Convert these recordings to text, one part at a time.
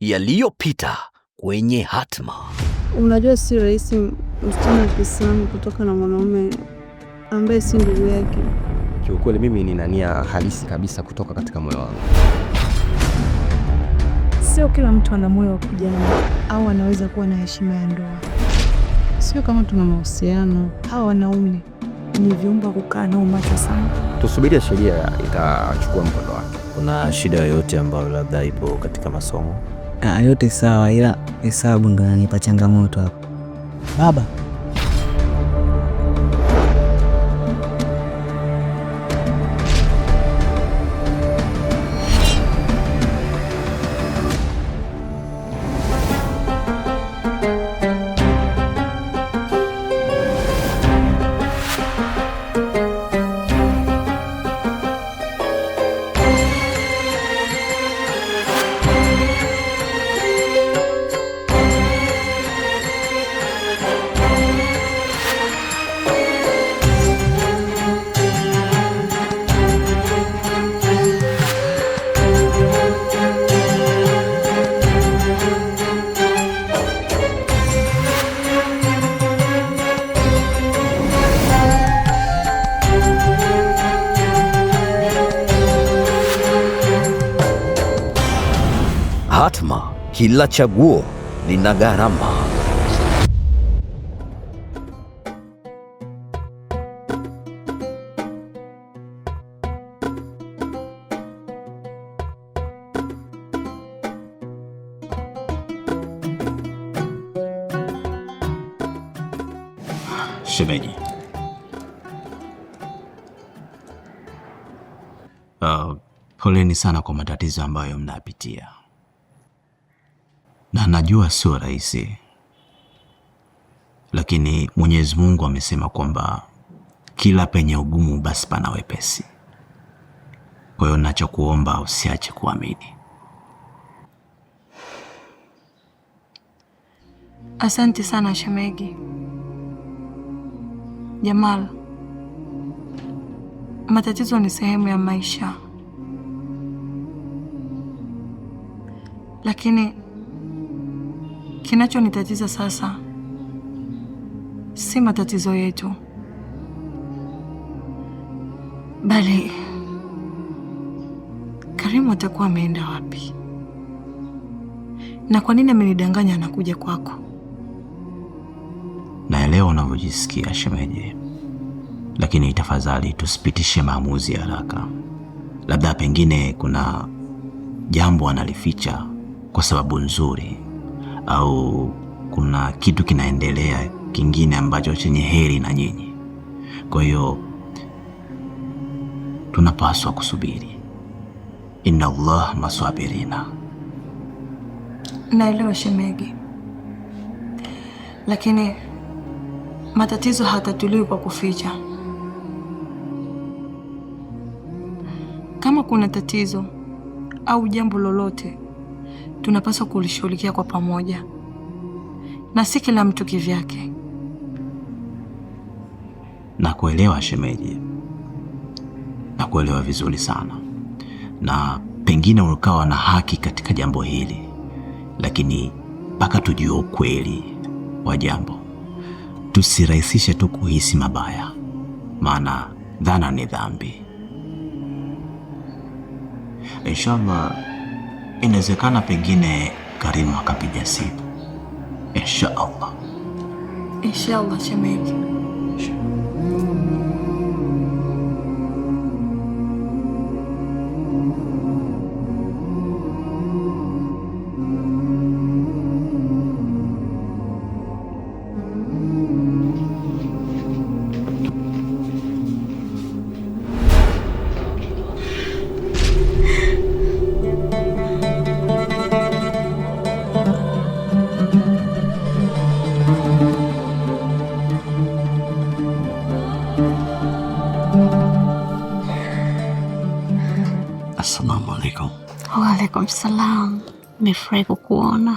Yaliyopita kwenye Hatma. Unajua si rahisi msichana wa Kiislamu kutoka na mwanaume ambaye si ndugu yake. Kiukweli mimi nina nia halisi kabisa kutoka katika moyo wangu. Sio kila mtu ana moyo wa kujali au anaweza kuwa na heshima ya ndoa. Sio kama tuna mahusiano. Hawa wanaume ni viumbe kukaa nao macho sana. Tusubirie sheria itachukua mkondo wake. Kuna shida yoyote ambayo labda ipo katika masomo? Ah, yote sawa, ila hesabu ndo inanipa changamoto hapo. Baba, Hatma, kila chaguo lina gharama. Shemeji, poleni sana kwa matatizo ambayo mnapitia, na najua sio rahisi, lakini Mwenyezi Mungu amesema kwamba kila penye ugumu basi pana wepesi. Kwa hiyo nachokuomba usiache kuamini. Asante sana shemegi Jamal. Matatizo ni sehemu ya maisha, lakini kinachonitatiza sasa si matatizo yetu, bali Karimu atakuwa ameenda wapi na kwa nini amenidanganya anakuja kwako? Naelewa unavyojisikia shemeji, lakini tafadhali tusipitishe maamuzi ya haraka. Labda pengine kuna jambo analificha kwa sababu nzuri, au kuna kitu kinaendelea kingine ambacho chenye heri na nyinyi. Kwa hiyo tunapaswa kusubiri. Inna Allah maswabirina. Naelewa shemegi, lakini matatizo hatatuliwi kwa kuficha. Kama kuna tatizo au jambo lolote, tunapaswa kulishughulikia kwa pamoja na si kila mtu kivyake. Nakuelewa shemeji, nakuelewa vizuri sana, na pengine ukawa na haki katika jambo hili, lakini mpaka tujue ukweli wa jambo, tusirahisishe tu kuhisi mabaya, maana dhana ni dhambi. Inshallah, inawezekana pengine Karimu akapiga simu. Inshallah. Inshallah shemeji. Assalamu alaikum. Waalaikum salam. Nimefurahi kukuona.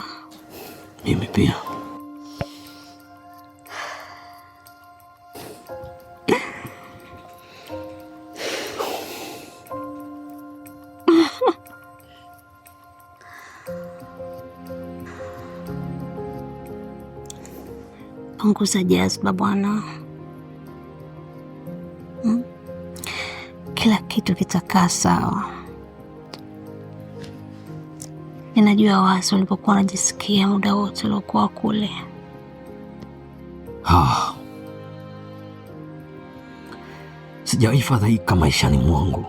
Mimi pia. Punguza jazba bwana. Kila kitu kitakaa sawa. Ninajua wazi ulipokuwa unajisikia muda wote uliokuwa kule. Sijawahi fadhaika maishani mwangu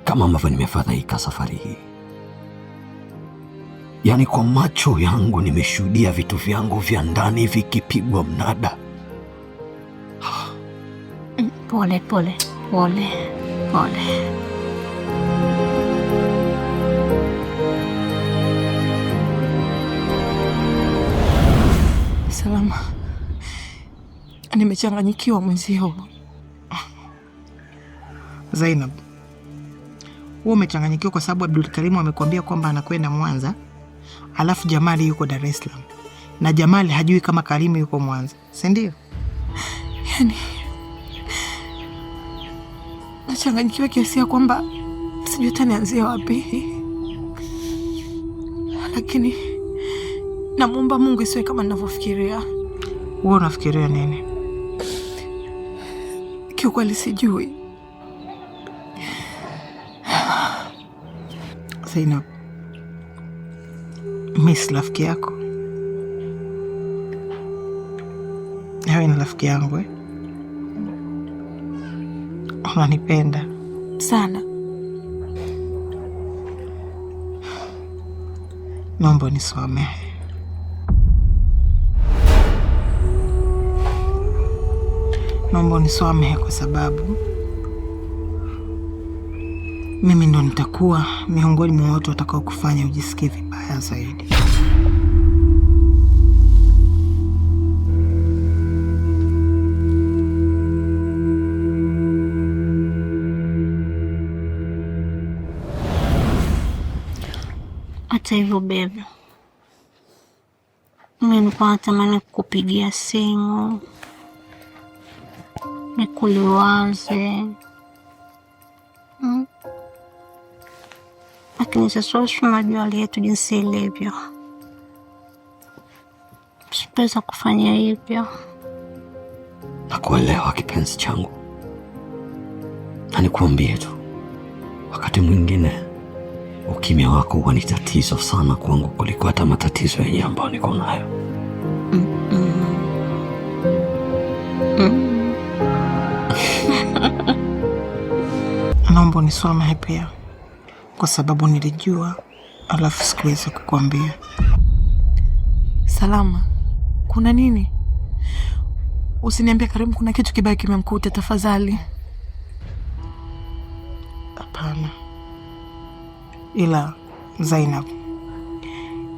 kama ambavyo nimefadhaika safari hii. Yaani kwa macho yangu nimeshuhudia vitu vyangu vya ndani vikipigwa mnada. Pole pole pole pole. Salama, nimechanganyikiwa mwenzio. Zainab, wewe umechanganyikiwa kwa sababu Abdul Karimu amekuambia kwamba anakwenda Mwanza, alafu Jamali yuko Dar es Salaam na Jamali hajui kama Karimu yuko Mwanza, si ndio? Yani nachanganyikiwa kiasi ya kwamba sijui hata nianzie wapi, lakini namwomba Mungu isiwe kama ninavyofikiria. Wewe unafikiria nini? Kiukweli sijui. Zainab, mimi si rafiki yako, wewe ni rafiki yangu eh? Unanipenda sana. Naomba unisamehe. Naomba unisamehe kwa sababu mimi ndo nitakuwa miongoni mwa watu watakao kufanya ujisikie vibaya zaidi. Hata hivyo babe, mimi nilikuwa natamani kukupigia simu nikuliwaze, lakini sasa unajua hali yetu jinsi ilivyo, sipaweza kufanya hivyo. Nakuelewa kipenzi changu, na nikuambie tu, wakati mwingine ukimya wako huwa ni tatizo sana kwangu kuliko hata matatizo yenyewe ambayo niko nayo. Naomba unisamehe pia kwa sababu nilijua alafu sikuweza kukuambia. Salama, kuna nini? Usiniambie Karimu kuna kitu kibaya kimemkuta tafadhali. Hapana, ila Zainab,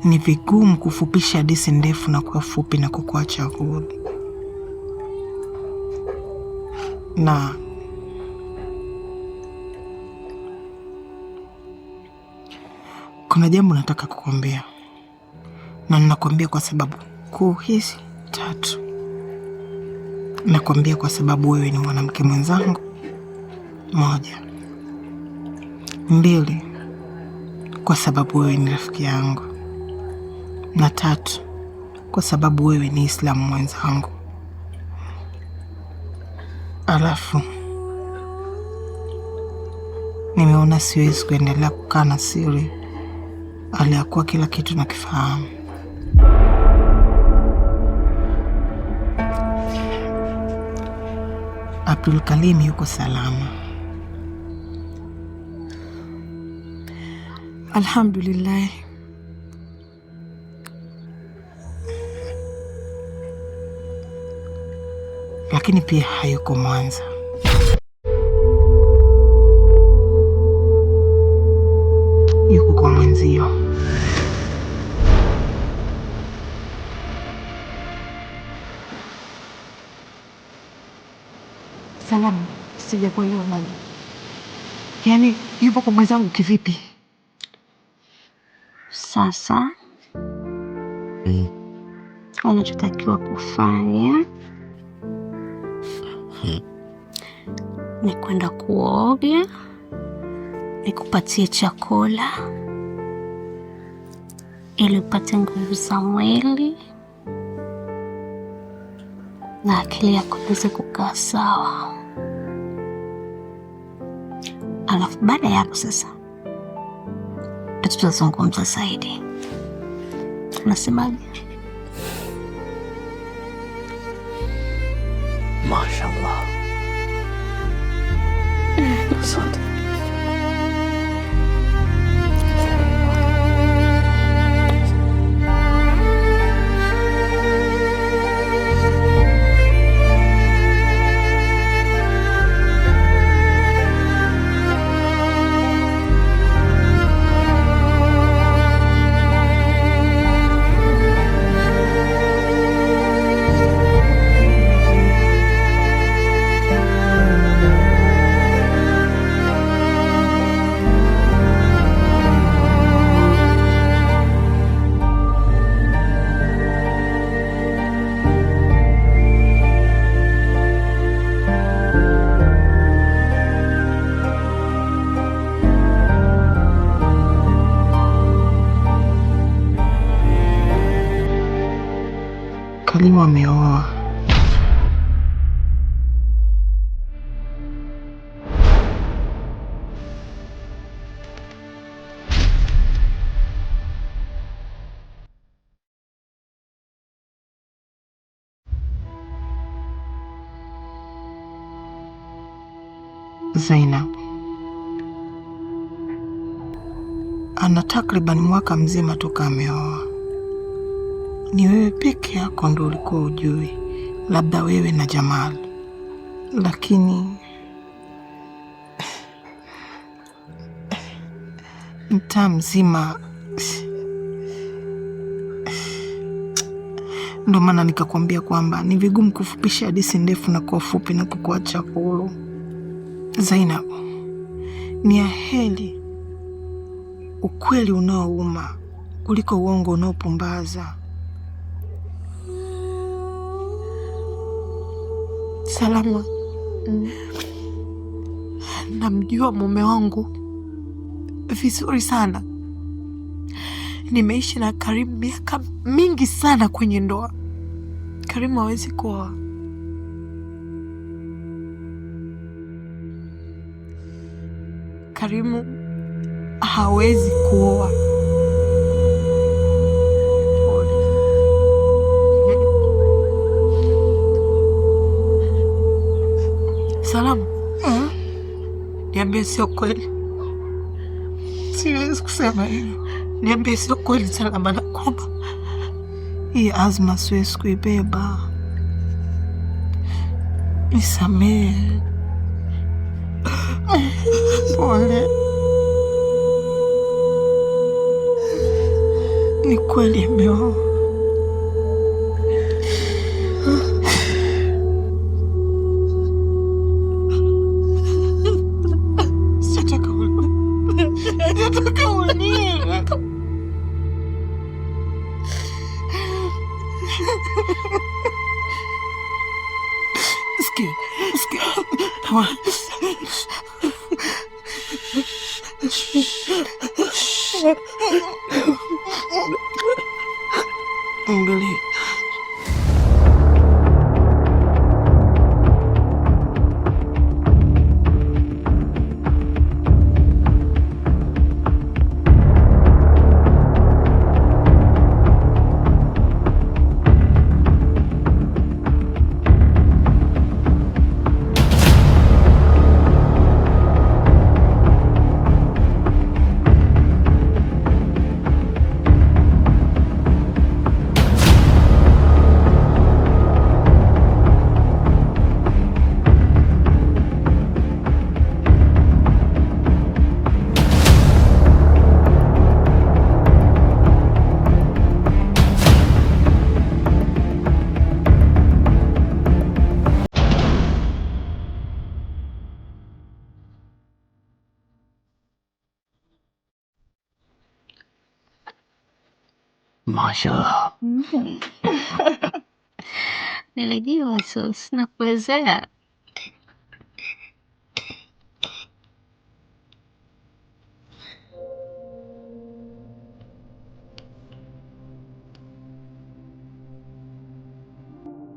ni vigumu kufupisha hadithi ndefu na kuwa fupi na kukuacha huru. Na kuna jambo nataka kukuambia, na ninakuambia kwa sababu kuu hizi tatu. Nakuambia kwa sababu wewe ni mwanamke mwenzangu, moja. Mbili, kwa sababu wewe ni rafiki yangu, na tatu, kwa sababu wewe ni Islamu mwenzangu. Alafu nimeona siwezi kuendelea kukaa na siri aliyakuwa kila kitu nakifahamu. Abdul Karim yuko salama. Alhamdulillah. Lakini pia hayuko Mwanza. Yuko kwa mwenzio. Salama, sijakuelewa bado. Yaani yupo kwa mwenzangu kivipi? Sasa unachotakiwa kufanya ni kwenda kuoga, nikupatie chakula ili upate nguvu za mwili, na akili yako iweze kukaa sawa. Alafu baada ya hapo sasa tutazungumza zaidi. Unasemaje? Mashallah. Asante. Kalimu ameoa. Zainab ana takriban mwaka mzima toka ameoa. Ni wewe peke yako ndo ulikuwa ujui, labda wewe na Jamal, lakini mtaa mzima. Ndo maana nikakwambia kwamba ni vigumu kufupisha hadithi ndefu na kuwa fupi na kukuacha huru. Zainab, ni aheri ukweli unaouma kuliko uongo unaopumbaza. Salama, namjua mume wangu vizuri sana. Nimeishi na Karimu miaka mingi sana kwenye ndoa. Karimu hawezi kuoa. Karimu hawezi kuoa. Salama, niambie sio kweli. Siwezi kusema hivyo. Niambie sio kweli Salama, nakuomba. Hii azma siwezi kuibeba. Nisamehe. Pole. Ni kweli ameoa. Sitaka ulie. Sikia, sikia. Angalia. Mashallah. Nilijua Sus, nakuwezea.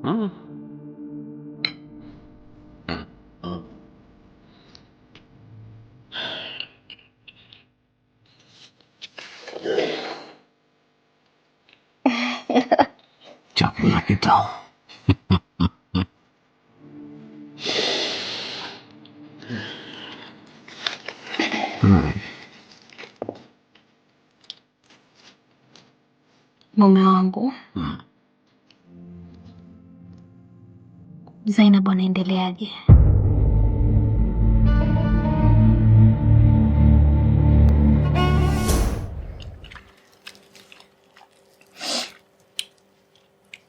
Mm. Mtamu. Mume wangu, Zainabu anaendeleaje?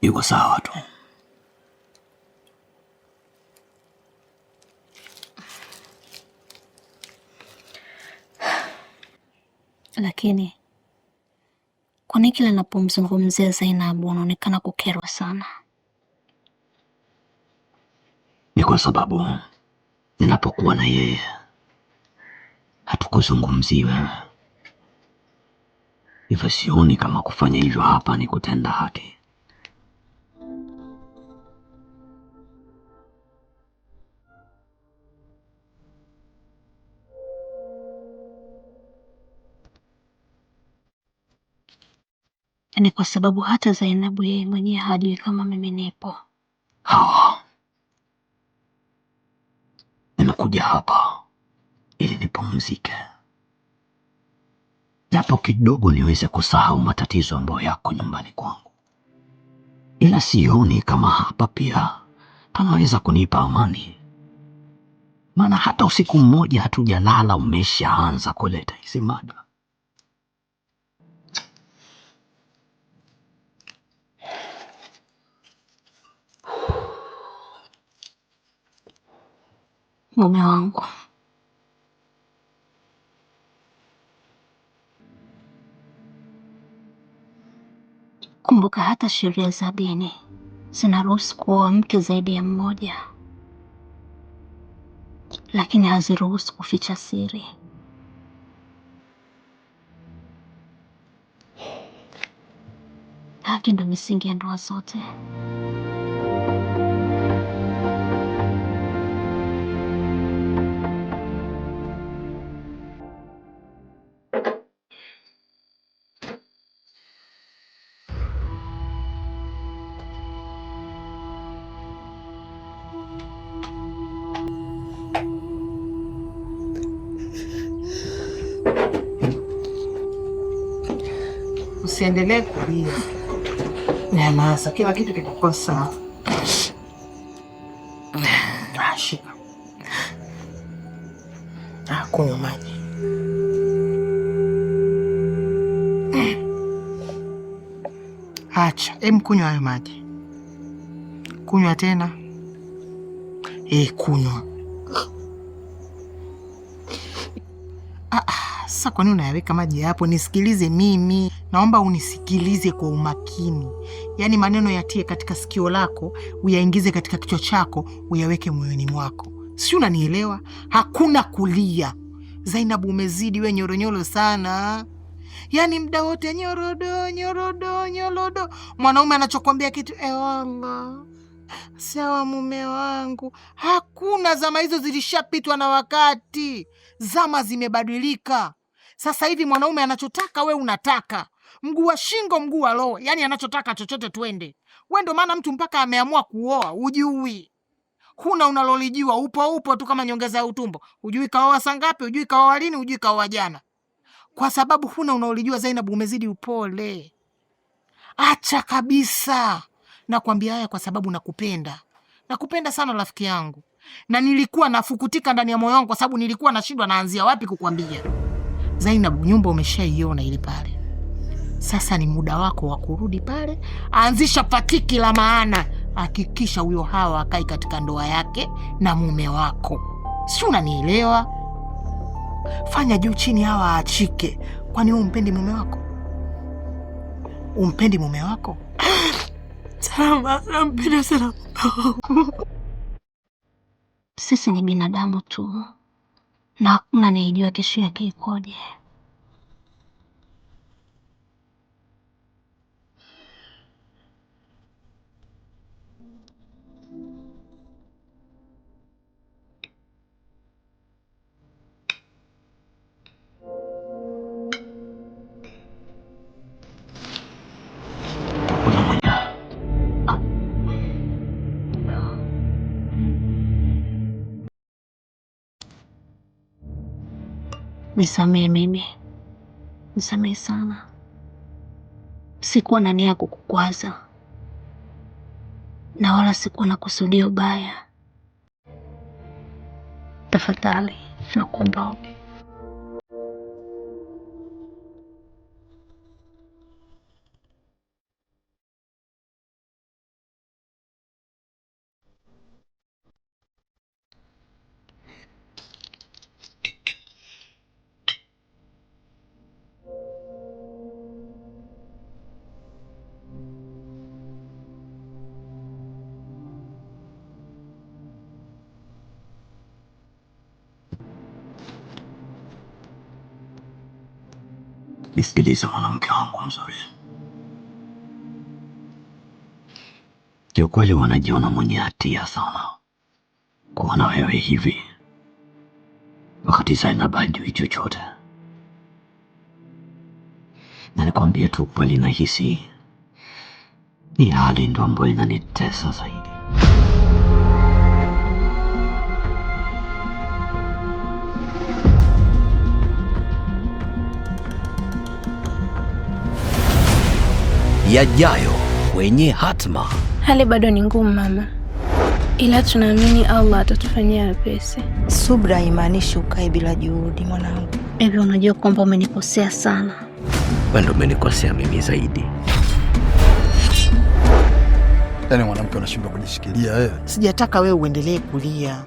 Yuko sawa tu. Lakini kwa nini kila napomzungumzia Zainabu unaonekana kukerwa sana? Ni kwa sababu ninapokuwa na yeye hatukuzungumzii wewe, hivyo sioni kama kufanya hivyo hapa ni kutenda haki. Ni kwa sababu hata Zainabu yeye mwenyewe hajui kama mimi nipo. Hawa, nimekuja hapa ili nipumzike japo kidogo, niweze kusahau matatizo ambayo yako nyumbani kwangu, ila sioni kama hapa pia panaweza kunipa amani, maana hata usiku mmoja hatujalala, umeshaanza kuleta hizi mada. Mume wangu, kumbuka hata sheria za dini zinaruhusu kuoa mke zaidi ya mmoja, lakini haziruhusu kuficha siri. Haki ndo misingi ya ndoa zote. Usiendelee kulia, nyamaza, kila kitu kitakuwa sawa. Ah, shika. Ah, kunywa maji. Acha, em, kunywa hayo maji. Kunywa tena. Kunywa. Sasa kwa nini unayaweka maji hapo? Nisikilize mimi, naomba unisikilize kwa umakini. Yaani maneno yatie katika sikio lako, uyaingize katika kichwa chako, uyaweke moyoni mwako. Si unanielewa? Hakuna kulia. Zainabu, umezidi we, nyoronyoro sana. Yaani muda wote nyorodo nyorodo nyorodo. Mwanaume anachokwambia kitu, Allah, sawa mume wangu. Hakuna, zama hizo zilishapitwa na wakati. Zama zimebadilika. Sasa hivi mwanaume anachotaka we unataka, mguu wa shingo mguu wa roho, yaani anachotaka chochote twende. We ndo maana mtu mpaka ameamua kuoa, hujui huna unalolijua, upo upo tu kama nyongeza ya utumbo, hujui kaoa saa ngapi, hujui kaoa lini, hujui kaoa jana, kwa sababu huna unalolijua. Zainabu, umezidi upole, acha kabisa. Nakwambia haya kwa sababu nakupenda, nakupenda sana rafiki yangu, na nilikuwa nafukutika ndani ya moyo wangu kwa sababu nilikuwa nashindwa naanzia wapi kukwambia. Zainabu, nyumba umeshaiona ile pale, sasa ni muda wako wa kurudi pale. Anzisha fatiki la maana, hakikisha huyo Hawa akai katika ndoa yake na mume wako, si unanielewa? Fanya juu chini, Hawa aachike. Kwani wewe umpendi mume wako? Umpendi mume wako? Salama, nampenda sana mume wangu. Sisi ni binadamu tu na hakuna anayejua kesho yake ikoje. Nisamehe mimi, nisamehe sana. Sikuwa na nia ya kukukwaza na wala sikuwa na kusudia ubaya. Tafadhali nakuomba. Nisikilize mwanamke wangu mzuri, kiukweli wanajiona mwenye hatia sana kuwa na wewe hivi, wakati Zainab hajui chochote. Na nikwambie tu ukweli, nahisi ni hali ndo ambayo inanitesa zaidi. Yajayo kwenye hatma. Hali bado ni ngumu mama, ila tunaamini Allah atatufanyia wepesi. Subra haimaanishi ukae bila juhudi, mwanangu. Hivi unajua kwamba umenikosea sana? Wewe ndo umenikosea mimi zaidi. Yaani mwanamke unashindwa kujishikilia wewe. Sijataka wewe uendelee kulia.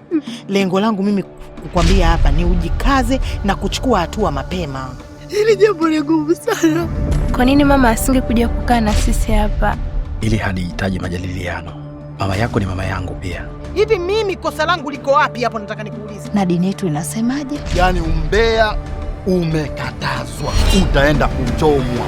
Lengo langu mimi kukwambia hapa ni ujikaze na kuchukua hatua mapema. Hili jambo ni gumu sana. Kwa nini mama asingekuja kukaa na sisi hapa? Ili halihitaji majadiliano. Mama yako ni mama yangu pia. Hivi mimi kosa langu liko wapi hapo? Nataka nikuulize. Na dini yetu inasemaje? Yaani umbea umekatazwa, utaenda kuchomwa.